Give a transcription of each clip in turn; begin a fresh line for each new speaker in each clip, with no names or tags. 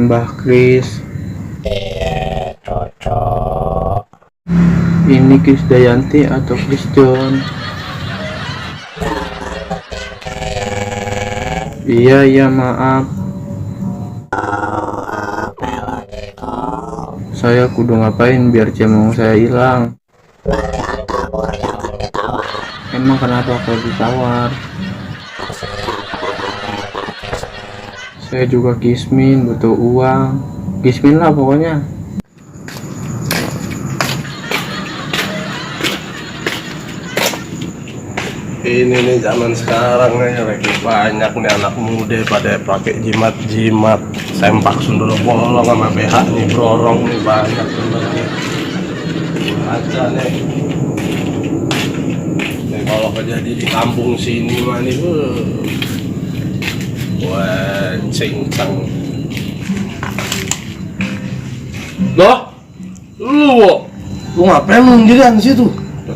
Mbah Kris.
Cocok.
Ini Krisdayanti atau Kris John? Iya maaf. Saya kudu ngapain biar cemong saya hilang? Emang kenapa kalau ditawar? Saya juga kismin, butuh uang. Kismin lah pokoknya.
Ini nih zaman sekarang nih lagi banyak nih anak muda pada pakai jimat-jimat, sempak sundul bolong sama BH nih brorong nih banyak sebenarnya. Aja nih. Nih kalau kejadi di kampung sini mah nih, wah cincang. Loh, lu ngapain lu sendirian di situ?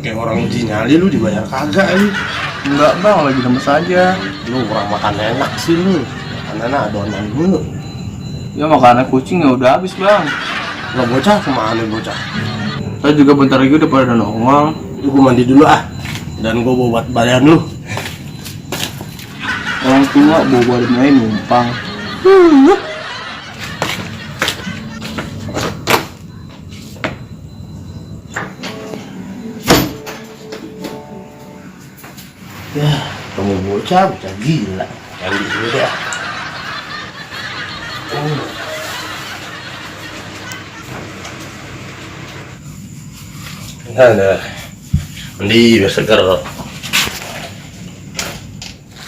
Kayak orang uji nyali lu dibayar kagak lu?
Enggak bang, lagi lemes aja.
Lu kurang makan enak sih lu. Makanan adonan dulu.
Ya makanan kucing ya udah habis bang.
Lo bocah kemana bocah?
Saya juga bentar lagi udah pada nongol.
Gua mandi dulu ah. Dan gua bawa buat badan lu.
Orang tua bawa main numpang.
Ya, kamu bocah gila. Mandi dulu deh. Nah, mandi biar seger.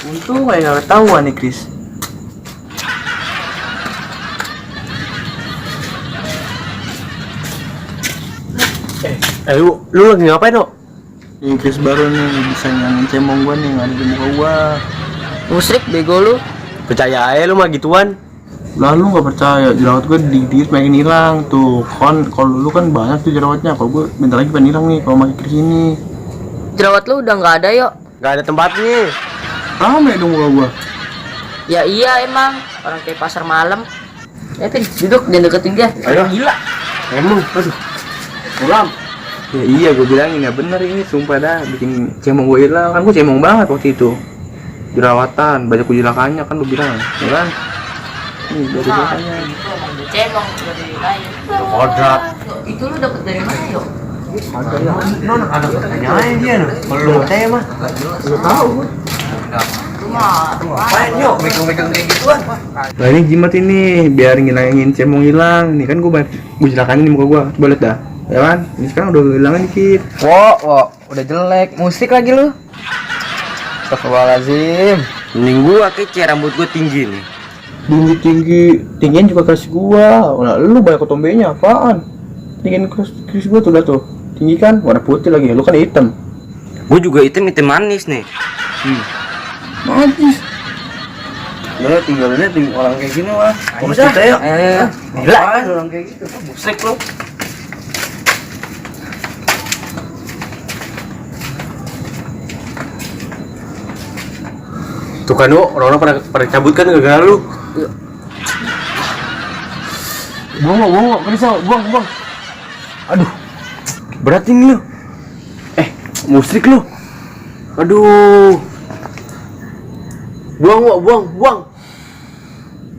Untung kayak gak ketahuan nih Kris.
Lu lagi ngapain no?
Ini Kris baru nih, bisa nyangin cemong gua nih, ada di muka gua.
Musrik bego lu.
Percaya aja lu mah gituan.
Lalu nggak percaya, jerawat gue dikit makin hilang tuh. Kalau lu kan banyak tuh jerawatnya, kalau gue bentar lagi pengen hilang nih kalau pakai Kris ini.
Jerawat lu udah nggak ada yuk.
Gak ada tempatnya.
Rame dong muka gua.
Ya iya emang orang kayak pasar malam. Pin, duduk jangan deketin dia.
Ayo.
Gila.
Emang, aduh. Ulam.
Ya iya gue bilangin ya bener ini, sumpah dah bikin cemong gue hilang. Kan gue cemong banget waktu itu. Jerawatan, banyak kujilakannya kan lu bilang, ya kan? Nih dari jelakannya.
Itu emang udah cemong dari lain.
Kodrat.
Itu lu dapet dari mana yuk?
Ada ya.
Ada pertanyaan aja dia no. Kalau lu percaya mah.
Lu tahu.
Ngapain yuk megang-megang kayak gituan?
Nah ini jimat ini biar ngilangin cemong hilang. Nih kan gue jilakanin di muka gue. Coba lihat dah. Ya kan? Ini sekarang udah hilangin dikit.
Wo, udah jelek. Musik lagi lu. Astagfirullahaladzim.
Mending gua kece, rambut gua tinggi nih.
Tinggian juga keras gua. Nah, lu banyak ketombenya apaan? Tinggian keras gua tuh dah tuh. Tinggi kan, warna putih lagi. Lu kan hitam.
Gue juga hitam manis nih.
Najis.
Udah tinggal orang kayak gini mah.
Urus kita yuk.
Gila kan orang kayak gitu. Musik lu. Tuh kan lu, orang-orang pada cabut kan gara-gara lu. Buang, buang. Aduh, berat ini lu. Musrik lu. Aduh. Buang.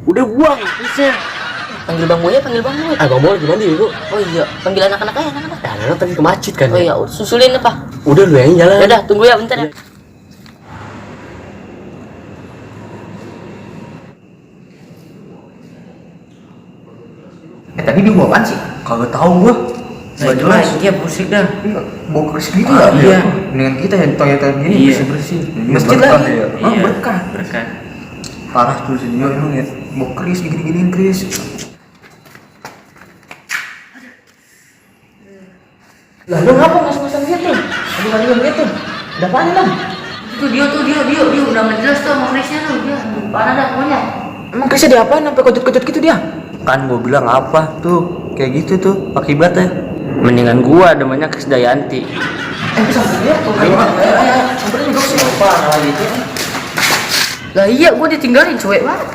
Udah buang, bisa.
Panggil Bang Boy, panggil Bang Boy.
Bang Boy gimana dulu?
Oh iya, panggil anak-anak aja, anak-anak.
Anak tadi ke masjid kan.
Oh iya, susulin apa?
Udah lu yang jalan.
Udah, tunggu ya bentar ya.
Tadi dia bawa apaan sih?
Kagak tahu gua.
Nggak jelas. Iya musik dah. Bawa keris gitu
Ah,
ya?
iya.
Dengan kita yang toilet gini bersih-bersih. Masjid
Berkah
lagi.
ya?
Oh, berkah.
Parah tuh sih dia emang ya.
Bawa keris gini-giniin keris.
Lah lu ngapa ngasih-ngasih gitu? Aduh gitu. Ada apaan Bang? Itu dia udah nggak jelas tuh sama kerisnya tuh dia. Parah dah pokoknya.
Emang kerisnya diapain sampai kejut-kejut gitu dia?
Kan gue bilang apa tuh, kayak gitu tuh akibatnya. Mendingan gua namanya Krisdayanti.
Sampai dia tuh. Ayo. Sampai duduk sih.
Parah gitu. Lah iya gua ditinggalin cuek banget.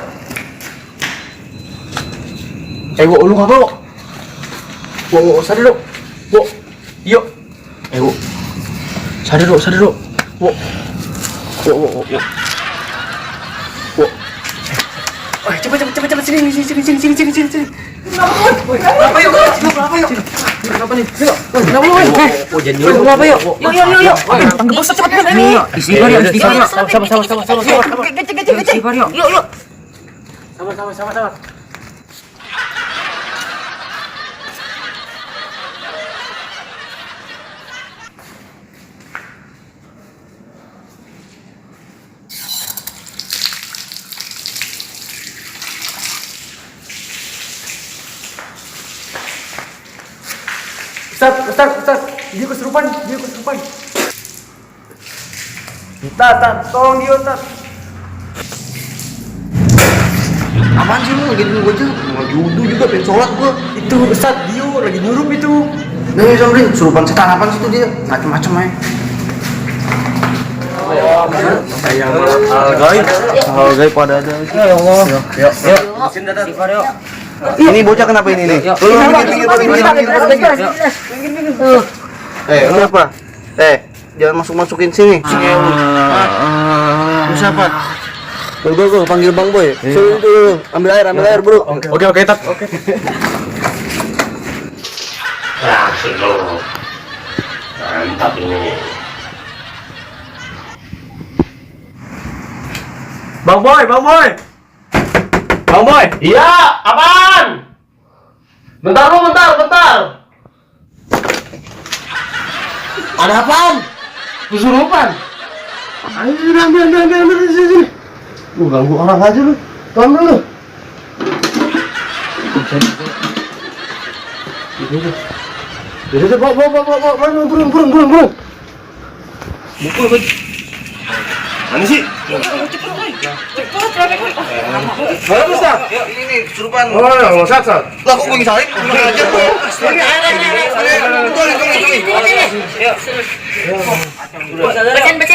Wo, lu ngapa lo? Wo, sadar lo. Wo, yuk. Wo, sadar lo, sadar lo. Wo, wo. Wo. Cepet sini. Kenapa yuk? Kenapa nih? Kenapa lu? Oh, jadi lu. Kenapa yuk? Yuk. Tangkap bos cepet nih. Istighfar yuk. Sabar. Istighfar yuk. Yuk. Sabar. Ustaz, dia kesurupan. Ustaz, tolong dia, Ustaz.
Apaan sih lu lagi nunggu aja? Lagi wudu juga pengen sholat gua.
Itu Ustaz, dia lagi nyurup itu.
Nah, ya Samrin, surupan setan apaan sih tuh dia? Macem-macem aja.
Algai pada ada. Ya Allah. Yuk.
Istighfar yuk.
Ini bocah kenapa ini nih? Lu apa? Jangan masukin sini. Lu siapa? Bro, panggil Bang Boy. Sini dulu, ambil air, bro.
Oke, Tat. Oke.
Asik lo. Mantap ini.
Bang Boy.
Iya, apaan? Bentar.
Ada apaan?
Kesurupan. Ayo, ambil sini. Lu ganggu orang aja lu. Tolong lu. Udah, bawa, burung. Mana sih? Mana Ustaz?
Ini kesurupan.
Oh, nggak Ustaz.
Lah kok gua salib? Kurang ajar gua.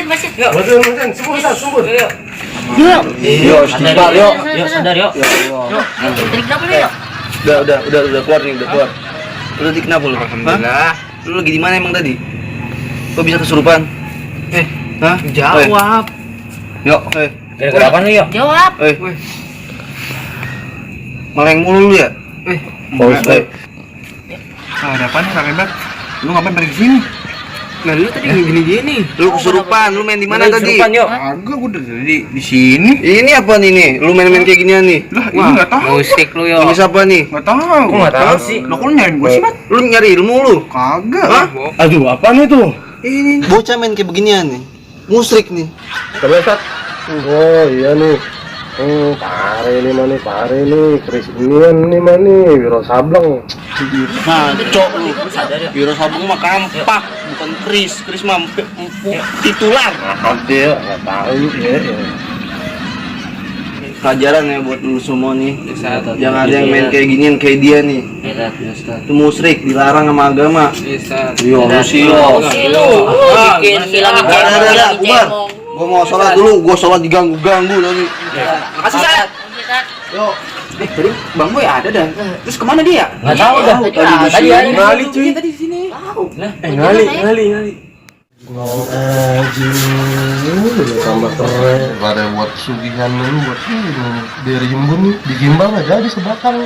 Bacin.
Sembur.
Yuk, istighfar yuk.
Sadar yuk. Trik kenapa lu yuk?
Udah keluar nih, udah keluar. Udah di kenapa lu? Alhamdulillah. Lu lagi di mana emang tadi? Kok bisa kesurupan? Hah?
Jawab.
Yuk,
Gara-gara apa nih yuk?
Jawab.
Meleng mulu lu ya?
Baus,
Ada apa nih, Kak Hebat? Lu ngapain balik sini?
Nah lu tadi gini-gini.
Lu kesurupan, lu main di mana tadi?
Kesurupan yuk.
Agak gua dari di sini.
Ini apa nih? Lu main-main kayak ginian nih?
Lah, ini enggak tahu.
Musik lu yuk.
Ini siapa nih?
Enggak tahu.
Kok nggak tahu sih?
Lah, kok lu nyariin gua sih, Mat?
Lu nyari ilmu lu?
Kagak.
Hah?
Aduh, apaan itu?
Ini bocah main kayak beginian nih. Musrik nih.
Coba Ustaz. Oh iya nih. Pare nih, Kris inian nih mani, Wiro Sableng.
Ngaco lu. Wiro Sabung mah kampak, bukan Kris. Kris mah titular.
Dia nggak tahu ya.
Pelajaran ya buat lu semua nih. Jangan ada yang main kayak ginian kayak dia nih. Itu musrik, dilarang sama agama. Yo, lu sih lo.
Bikin hilang
Udah, bubar. Gua mau sholat dulu, gua sholat diganggu-ganggu tadi.
Makasih, Sat.
Yo.
Tadi Bang Boy ada dah. Terus kemana dia?
Nggak tahu dah.
Tadi ada.
Ngali cuy.
Tadi di sini.
Ngali.
Ngomong aja lu, tambah keren. Pada buat sugihan lu, buat biar Jimbun di gimbal nggak jadi sebakar.